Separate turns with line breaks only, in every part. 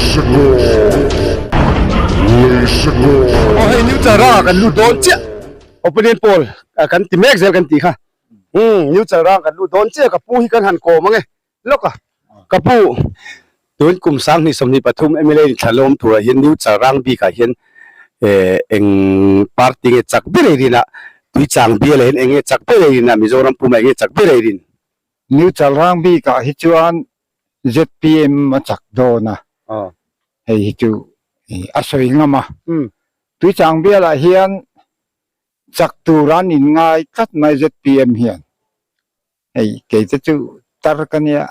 Aw hei New Chalrang ah kan lut dawn chiah opinion poll kan ti mek zel kan tih kha umm New Chalrang kan lut dawn chiah ka pu hi kan han kawm ange lawk a ka pu tun kum 2023 mla in thla lawm turah hian New Chalrang bikah hian eh eng party nge chak ber ei rin a Tuichang bial ah hian eng nge chak ber ei rin a Mizoram pumah eng nge chak ber ei rin.
New Chalrang bikah hi chuan zpm a chak dawn a, hei hi chu a sawi ngam a. Tuichang bialah hian chak tur an inngai tlat mai zpm hian. Hei kei te chu tar ka nia,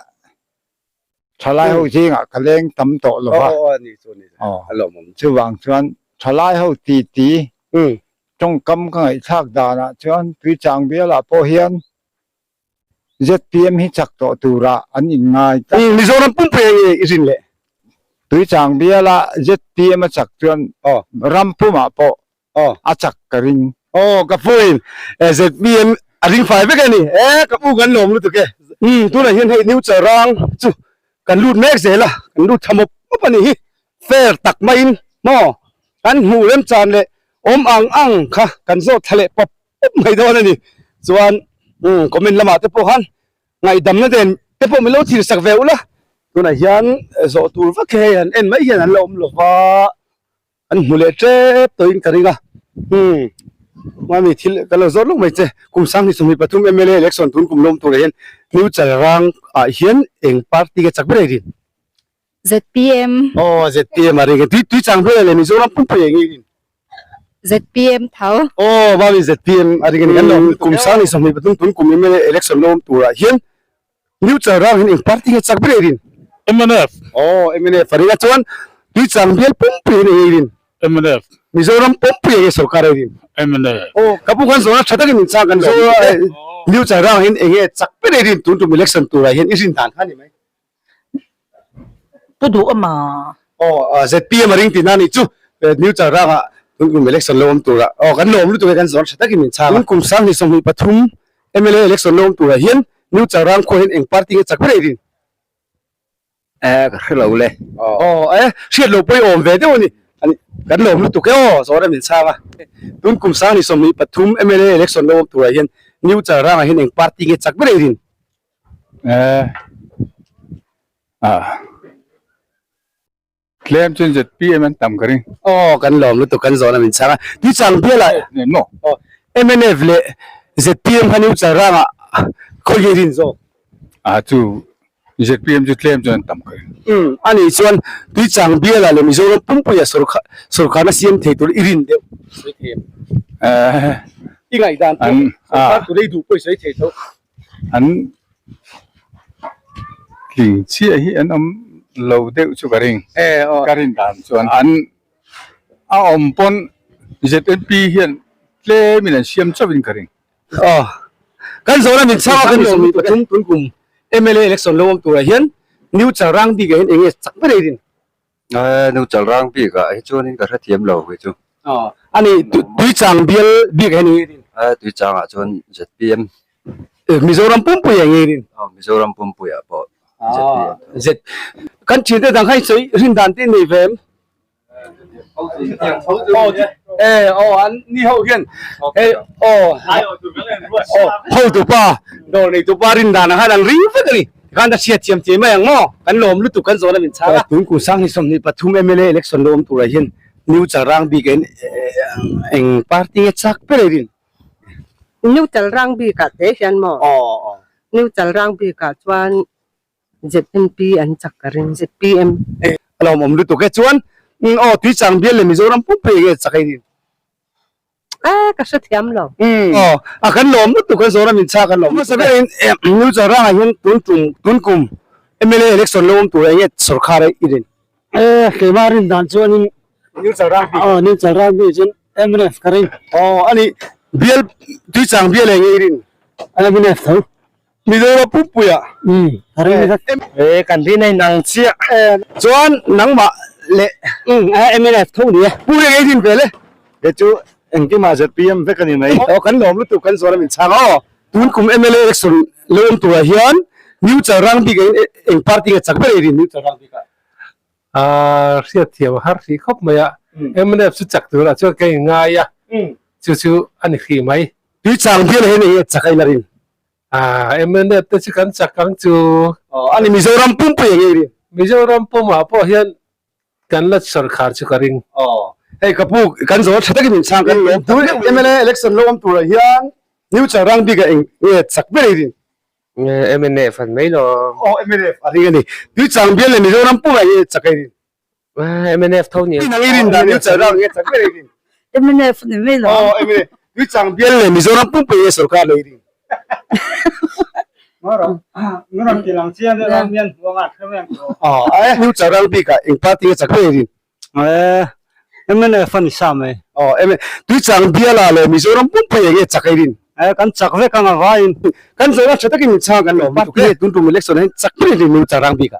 thalai ho zingah ka leng tam tawh lo va, chuvang chuan thalai ho titi tawngkam ka ngaihthlak danah chuan Tuichang bialah pawh hian zpm hi chak tawh turah an inngai tlat.
Mizoram pumpui a nge i rin le?
Tuichang biala zpm a chak chuan ram pumah pawh a chak ka ring.
Aw ka pu in zpm a ring fai vek a ni. E ka pu kan lawm lutuk e. Tunah hian hei New Chalrang chu kan lut mek zel a, kan lut tha mawp mawp a nih hi. Fair tak maiin maw kan hmuh remchan leh awm ang ang kha kan zawt thla leh pawp pawp mai dawn a ni. Chuan umm comment lamah te pawh khan ngaihdamna nen te pawh min lo thlir sak ve ula. Tunah hian zawh tur vak hi hei han en mai hian an la awm lo va, an hmu leh tep tawhin ka ring a. Umm mami thil ka lo zawt lawk mai che. Kum 2023 mla election tun kum lawm turah hian New Chalrang ah hian eng party nge chak ber ei rin?
Zpm.
Aw zpm a ring e. Tui tui chang vel le Mizoram pumpui eng in.
Zpm tho.
Aw mami zpm a ring ani kan lo kum 2023 tun kum mla election lo awm turah hian neutral rang hian eng party nge chak ber ei rin?
Mnf.
Aw mnf a ring a chuan tui chang bial pumpui hian eng ei rin?
Mnf.
Mizoram pumpui eng nge sorkar ei rin?
Mnf.
Aw ka pu khan zawhna tha takin min chang kan lo neutral rang hian eng nge chak ber ei rin tun tum election turah hian i rin dan kha ni mai.
Pu duh awm a.
Aw zpm a ring tihna anih chu New Chalrang ah tun kum election lo awm turah aw kan lawm lutuk e kan zawn tha takin min chhang a. Tun kum 2023 mla election lo awm turah hian New Chalrang khua hian eng party nge chak ber ei rin?
Eh ka hre lo le.
Aw eh hriat lo pawh i awm ve deuh a ni. Kan lawm lutuk e aw zawn a min chhang a. Tun kum 2023 mla election lo awm turah hian New Chalrang ah hian eng party nge chak ber ei rin?
Eh ah tlem chuan zpm an tam ka ring.
Aw kan lawm lutuk kan zawhna min chhang a. Tuichang bialah
maw?
Aw mnf leh zpm kha New Chalrangah khawi nge rin zawk?
Ah chu zpm chu tlem chuan an tam ka ring.
Umm anih chuan Tuichang bialah leh Mizoram pumpuia sawrkha sawrkharna siam thei tur i rin deuh sawi thei em?
Eh
I ngaihdan pawh sawrkar tur ei duh pawh i sawi thei tho.
An tling chiah hi an awm lo deuh chu ka ring. Ka rin dan chuan an a awm pawn ZNP hian tlemin an siam chauhin ka ring.
Aw kan zawhna min chhang a kan zawm ni pathum tun kum mla election lo awm turah hian New Chalrang bikah hian eng nge chak ber ei rin?
Nu Chalrang bikah hi chuanin ka hrethiam lo hi chu.
Aw, ani Tuichang bial bikah hian eng nge rin?
Tuichangah chuan zpm.
Mizoram pumpuiah eng nge rin?
Aw, Mizoram pumpuiah pawh zpm.
Z. Kan thiante dang kha i sawi rin dan te nei ve em? Aw, e, aw, an ni ho hian hei aw, aw, hotupa, dawr neitupa rin dan ang khan an ring vek a ni. Tikhan ka hriat thiam thei mai ang maw? Kan lawm lutuk kan zawhna min chhang a. Tun kum 2023 mla election lo awm turah hian New Chalrang bik in eng party nge chak ber ei rin?
New Chalrang bikah te hian maw? New Chalrang bikah chuan ZNP an chak ka ring, zpm.
A lawmawm lutuk e. Chuan aw Tuichang bial leh Mizoram pumpui enge chak ei rin?
A ka hrethiam lo.
Aw a kan lawm lutuk kan Zoram in chak kan lawm hmasa ber in New Chalrang ah hian tun tum tun kum mla election lo awm tur enge sorkar i rin?
E keimah rin dan chuan in
New Chalrang bik.
Aw New Chalrang bik chuan mnf ka ring.
Aw ani bial Tuichang bial enge i rin?
Mnf tho.
Mizoram pumpuia.
Umm ka ring vek.
E kan rin a inang chiah. Chuan nangmah leh
Umm mnf tho ni e.
Pu reng ei din vel e.
Kei chu engkimah zpm vek a ni mai.
Aw kan lawm lutuk kan zawrh a min chhang aw. Tun kum mla election lo awm turah hian New Chalrang bik ah hian eng party nge chak ber ei rin New Chalrang bik ah.
A hriatthiam a har hrih khawp mai a, mnf chu chak turah chuan ka inngai a, chu chu a ni hrih mai.
Tui chang bial hian enge chak a ila rin?
A, mnf te chu kan chak ang chu.
Aw, a ni Mizoram pumpui enge i rin?
Mizoram pumah pawh hian kan la sawrkhar chu ka ring.
Aw, hei ka pu kan zawh tha takin min chhang kan lawm. Tun mla election lo awm turah hian New Chalrang bikah eng nge chak ber i rin?
MNF an mai lo.
Aw MNF a ring a ni. Tuichang bial leh Mizoram pumah hi chak a i rin.
MNF tho ni.
Tin ang i rin dan Tuichang nge chak ber i rin.
MNF ni mai lo.
Aw MNF. Tuichang bial leh Mizoram pum pawh hi sorkar lo i rin. Aw New Chalrang bikah eng party nge chak ber i rin.
MNF a ni sa mai.
Aw MNF Tuichang biala leh Mizoram pumpui eng nge chak a i rin?
Kan chak vek ang a vaiin.
Kan zawhna tha takin min chhang kan lawm lutuk e. Tun tum election ah hian chak ber i rin New Chalrang bikah.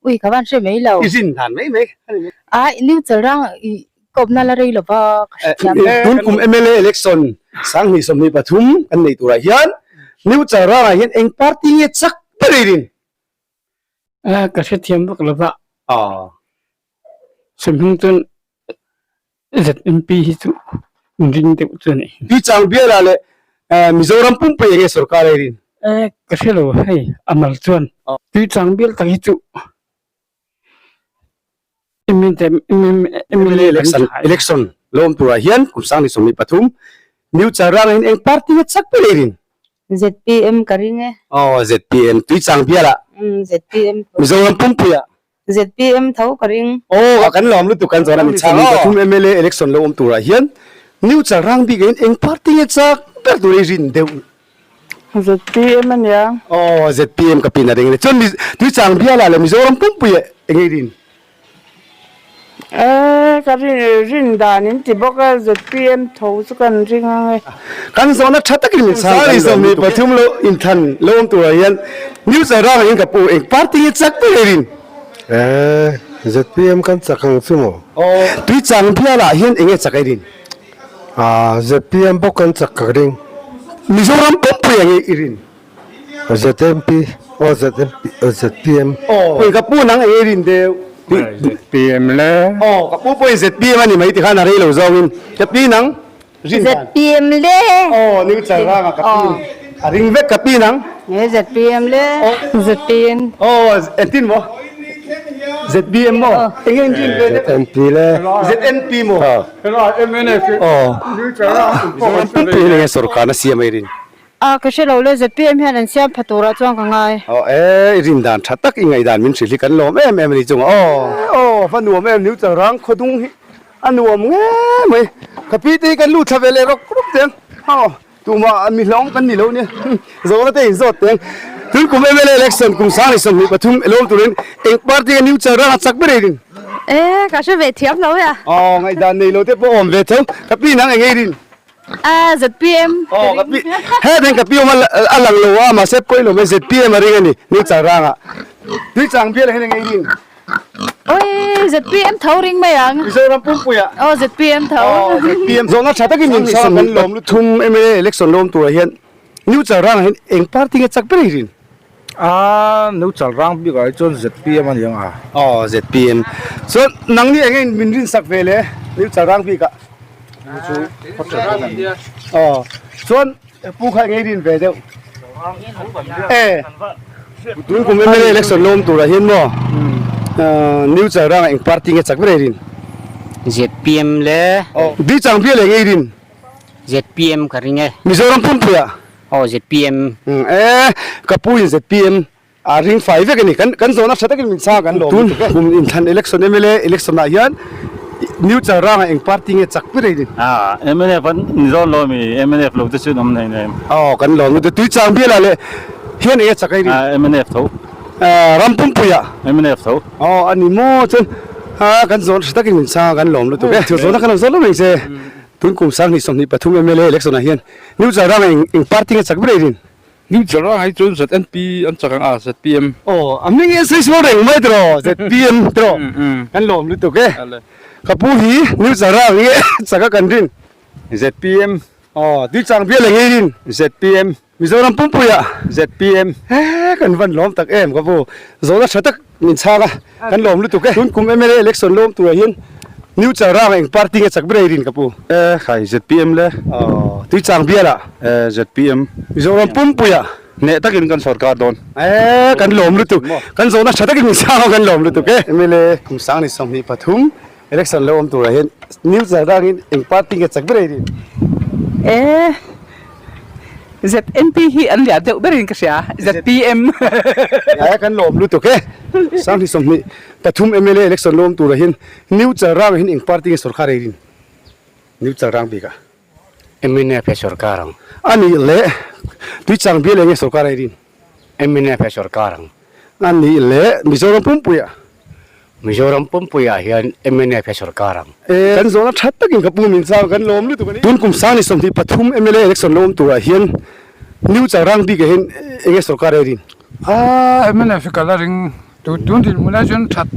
Ui ka van hre mai lo.
I rin dan mai mai a ni mai.
A New Chalrang i kawpna la rei lova ka hrethiam.
Tun kum mla election 2023 kan nei turah hian New Chalrang ah hian eng party nge chak ber i rin?
Ka hrethiam vak lova. Sawmhming chuan ZMP hi chu ring deuh chu a ni.
Pi Changbiala leh Mizoram pumpui enge sorkar a rin?
Ka hre lo hei a mal chuan. Pi Changbial tak hi chu
MLA election lo awm turah hian kum 2023 New Chalrang in eng party nge chak ber ei rin?
ZPM ka ring e.
Aw ZPM Tuichang bialah.
Umm ZPM tho.
Mizoram pumpuiah.
ZPM tho ka ring.
Aw kan lawm lutuk kan zawn a min chhang aw. Pathum MLA election lo awm turah hian New Chalrang bik in eng party nge chak ber tur ei rin deuh?
ZPM a nia.
Aw ZPM ka pin a ring a ni. Chuan Tuichang bialah leh Mizoram pumpuiah eng ei rin?
E, ka rin rin dan in ti bawk a, ZPM tho chu kan ring ang e.
Kan zawhna tha takin min chhang kan lawm lutuk. Pathum lo inthlan lo awm turah hian news a rang in ka pu eng party nge chak ber e rin?
E, ZPM kan chak ang chu maw?
Aw, Tuichang bialah hian eng nge chak e rin?
A, ZPM bawk kan chak ka ring.
Mizoram pumpui ang e i rin?
ZMP aw ZMP aw ZPM.
Aw ka pu nang eng rin deuh.
ZPM le.
Aw ka pu pawhin ZPM a ni mai tikhan a rei lo zawngin ka pi nang rin dan.
ZPM le.
Aw new chalranga ka pi a ring vek ka pi nang.
Nge ZPM le.
ZPM.
Aw engtin maw? ZPM maw? Eng eng rin ve deuh.
ZNP le.
ZNP maw?
MNF.
Aw. Mizoram pumpui hian enge sorkar na siam a i rin?
A, ka hre lo le, ZPM hian an siam pha turah chuan ka ngai.
Aw e, i rin dan tha tak i ngaihdan min hrilh hi kan lawm em em a ni chungah aw. Aw, va nuam em New Chalrang khawdung hi a nuam nge mai. Ka pi te hi kan lut thla ve leh rawk rawk teng. Aw, tumah mi hlawng kan ni lo nia. Zawhna te in zawt teng. Tun kum mla election kum 2023 elawm turin eng party nge New Chalrang a chak ber ei rin?
E, ka hre ve thiam lo e a.
Aw, ngaihdan nei lo te pawh awm ve tho. Ka pi nang eng ei rin?
A ZPM
ka ring. He then ka pi awm a lang lo a mahse pawi lo mai ZPM a ring a ni ni chang rang ah tui chang bial ah hian eng ei ring.
Oi ZPM tho ring mai ang.
Mizoram pumpui ah.
Aw ZPM tho.
Aw ZPM zawhna tha takin min chhang kan lawm luthum mla election lawm turah hian new chalrang ah hian eng party nge chak ber ei rin.
A new chalrang bik ah hi chuan ZPM a ni ang a.
Aw ZPM chuan nangni eng eng min rin sak ve le new chalrang bik ah. Aw chuan pu kha eng ei rin ve deuh. E tun kum mla election lawm turah hian maw new chalrang ah eng party nge chak ber ei rin.
ZPM le.
Aw Di chang bial eng ei rin.
ZPM ka ring e.
Mizoram pumpui ah.
Aw ZPM.
E ka pu in ZPM a ring fai vek a ni. Kan kan zawhna tha takin min chhang kan lawm lutuk e. Tun kum inthlan election mla election ah hian new chalrang ah eng party nge chak ber ei ni?
A mnf an ni zawn lo mi mnf lo te chu an awm nei nem.
Aw kan lawm lutuk. Tui chang bial ah leh hian enge chak ei ni?
A mnf tho.
Ram pumpui ah.
Mnf tho.
Aw a ni maw chuan a kan zawhna tha takin min chhang kan lawm lutuk e. Chu zawhna kan lo zawt lo mai che. Tun kum 2023 mla election ah hian New Chalrang eng eng party nge chak ber ei rin?
New Chalrang hi chuan ZNP an chak ang a, ZPM.
Aw, a hming hi an sawi sual reng mai tiraw, ZPM tiraw? Kan lawm lutuk e. Ka pu hi New Chalrang nge chak a kan rin?
ZPM.
Aw, Tuichang bial eng ei rin?
ZPM.
Mizoram pumpuia ZPM he kan van lawm tak em ka pu zawhna tha tak min chhang a kan lawm lutuk e tun kum mla election lawm turah hian New Chalrang eng party nge chak ber ei rin ka pu
E khai ZPM le
aw Tuichang bialah
e ZPM
Mizoram pumpuia
hneh takin kan sorkar dawn
e kan lawm lutuk kan zawhna tha takin min chhang a kan lawm lutuk e mla kum sang ni 23 Election lo awm turah hian New Chalrangin eng party nge chak ber ei rin?
E ZNP hi an liah deuh berin ka hria ZPM.
Aia kan lawm lutuk e. Sanghnih 23 mla election lo awm turah hian New Chalrangah hian eng party nge sorkar ei rin? New Chalrang bikah.
Mnf he sorkar ang.
A nih leh Tuichang bial eng nge sorkar ei rin?
Mnf he sorkar ang.
A nih leh Mizoram pumpuiah.
Mizoram pumpuiah hian mnf he sorkar ang.
E kan zawhna tha takin ka pu min chang kan lawm lutuk a ni. Tun kum sang ni 23 mla election lo awm turah hian New Chalrang bikah hian eng nge sorkar ei rin?
A mnf hi ka la ring tun dinhmunah chuan that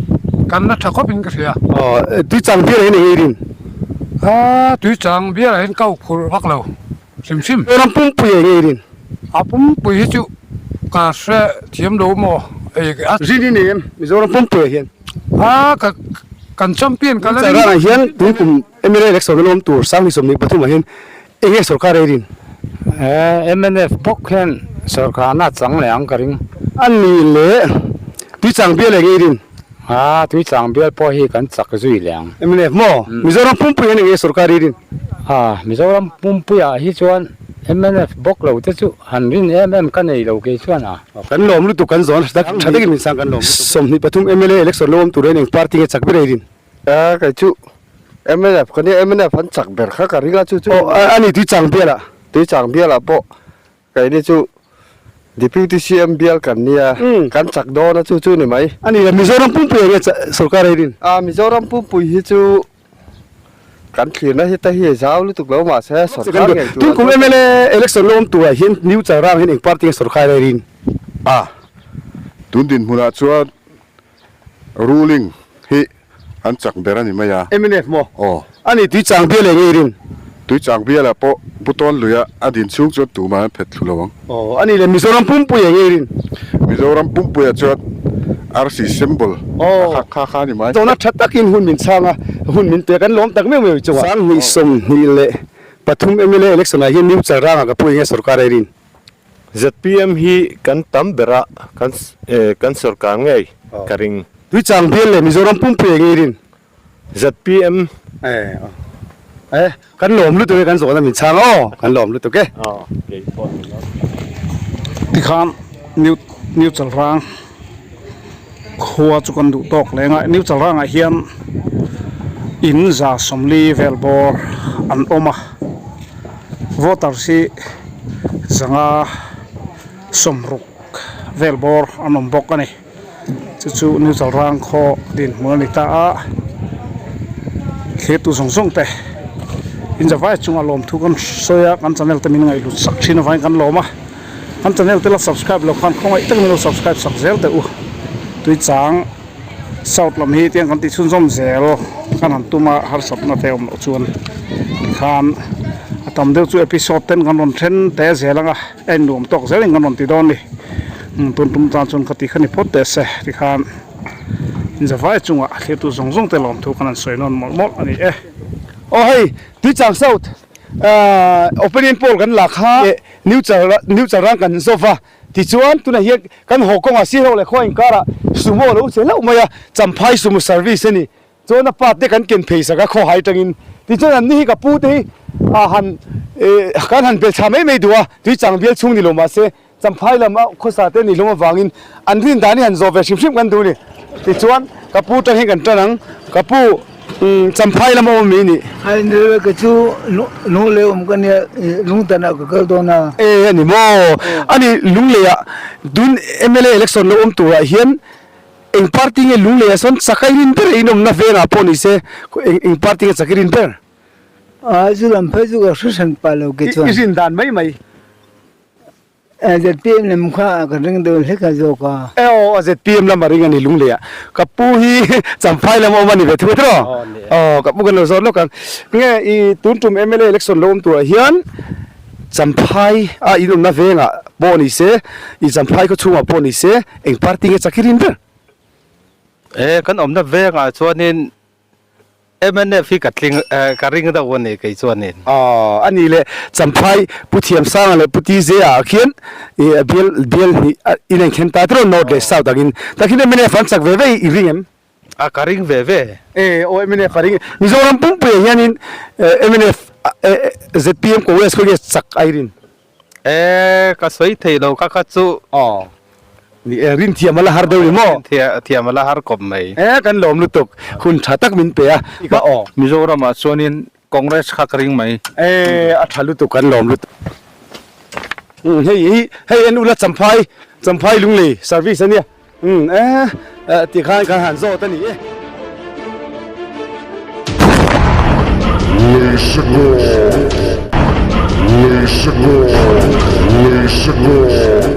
kan la tha khawpin ka hria.
Aw Tuichang bialah hian eng nge ei rin?
A Tuichang bialah hian ka uphurh vak lo. Hrim hrim.
Ram pumpui eng nge rin?
A pumpui hi chu ka hre thiam lo maw ei a.
Rin i nei em Mizoram pumpui ah hian?
A ka kan champion ka la
ring. Charan ah hian tun kum mla election a lawm tur Sanghnih 23 ah hian eng nge sorkar ei rin?
Mnf bawk hian sorkarna a chang leh ang ka ring.
A ni leh Tuichang bial eng nge i rin?
A Tuichang bial pawh hi kan chak zui leh ang.
Mnf maw? Mizoram pumpui hian eng nge sorkar i rin?
A Mizoram pumpuiah hi chuan mnf bawk lo te chu han rin em em ka nei lo kei chuan a.
Kan lawm lutuk kan zawn tha takin min sang kan lawm lutuk. 23 mla election lo awm tur hian eng party nge chak ber ei rin?
A kei chu mnf ka nia mnf an chak ber kha ka ring a chu chu.
Aw a ni Tuichang bialah.
Tuichang bialah pawh Keini chu Deputy CM bial kan nia, kan chak dawn a chu chu ni mai.
A ni le, Mizoram pumpui eng nge sorkar ei rin?
A, Mizoram pumpui hi chu kan thlirna hi te hi zau lutuk lo mahse sorkar ngei tur
Tun kum mla election lo awm turah hian New Chalrang hian eng party nge sorkar ei rin?
A, tun dinhmunah chuan Ruling hi an chak ber a ni mai a.
Mnf maw?
Aw.
A ni, Tuichang bial eng nge i rin?
Tuichang bialah pawh Pu Tawnluia a din chhung chuan tumah an phet thlu lo ang.
Aw, a ni le, Mizoram pumpui eng nge i rin?
Mizoram pumpuiah chuan arsi symbol a kha kha a ni mai.
Tawna tha takin hun min chhang a, hun min pe kan lawm tak meuh meuh i chungah. Sanghnih 23 mla election ah hian New Chalrang ah ka pu eng nge sorkar ei rin?
ZPM hi kan tam ber a, kan kan sorkar ngei ka ring.
Tuichang bial leh Mizoram pumpui eng nge i rin?
ZPM.
E e kan lawm lutuk e kan zawhna min chhang aw kan lawm lutuk e.
Aw kei pawh ni lo.
Tikhan New New Chalrang khua chu kan duh tawk leng a New Chalrangah hian in 140 vel bawr an awm a voters hi 560 vel bawr an awm bawk a ni chu chu New Chalrang khaw dinhmun a ni ta a thlir tu zawng zawng te in zavai chungah lawmthu kan sawi a kan channel te min ngaihhlut sak thin avangin kan lawm a. Kan channel te la subscribe lo khan khawngaih tak in lo subscribe sak zel teh u. Tuichang south lam hi tiang kan tih chhunzawm zel kan han tum a harsatna te awm loh chuan tikhan a tam deuh chu episode ten kan rawn then te zel ang a en nuam tawk zel in kan rawn ti dawn ni. Tun tum tan chuan ka ti kha ni phawt teh se tikhan zavai chungah thlir tu zawng zawng te lawmthu kan han sawi nawn mawlh mawlh a ni e.
Aw hei Tuichang south opinion poll kan la kha. New New Chalrang kan zawk va, tichuan tunah hian kan haw kawngah Sihrawk leh khua inkarah sumo a lo che hlauh mai a, Champhai sumo service a ni. Chuan a pa te kan ken phei sak a khawhai atangin, tichuan an ni hi ka pu te hi a han kan han bel thla mai mai duh a, tui chang bial chhung ni lo mahse Champhai lam a khawsa te ni hlawm avangin an rin dan hi han zawh ve hrim hrim kan duh a ni. Tichuan ka pu tang hian kan tan ang, ka pu Champhai lam a awm mi nih.
Hai nilo ka chu lunglei awm ka nia lungtan ah ka kal dawn a.
E ani maw ani lunglei ah tun mla election lo awm tur ah hian eng party nge lunglei ah sawn chak a i rin ber in awmna veng ah pawh ni se eng party nge chak i rin ber.
A chu lam phei chu ka hre hran pah lo ke chuan.
I rin dan mai mai.
ZPM lam kha ka ring deuh hlek a zawk a.
E aw a ZPM lam a ring a ni lunglei ah ka pu hi Champhai lam a awm a ni ve thung tiraw? Aw ka pu kan lo zawt lawk ang. Nge i tun tum mla election lo awm turah hian Champhai a in awmna vengah pawh ni se, i Champhai khaw chhungah pawh ni se, eng party nge chak i rin ber?
E, kan awmna vengah chuanin mnf hi ka tling ka ring deuh a ni kei chuanin.
Aw, a ni le, Champhai Pu Thiamsanga leh Pu TJ-ah khian i bial bial hnih in an khen ta tiraw North leh South angin. Takhin mnf an chak ve ve i ring em?
A ka ring ve ve.
E aw mnf a ring. Mizoram pumpuiah hianin mnf zpm Congress khaw nge chak a i rin?
E ka sawi thei lo kha kha chu.
Aw ni e rin thiam a la har deuh ni maw?
Rin thiam a la har kawp mai.
E kan lawm lutuk hun tha tak min pe a. Aw.
Mizoramah chuanin Congress kha ka ring mai.
E a tha lutuk kan lawm lutuk. Umm hei hi hei en ula Champhai Champhai Lunglei service a nia. Umm e ti khan kan han zawt a ni e.
Leisekawr Leisekawr Leisekawr.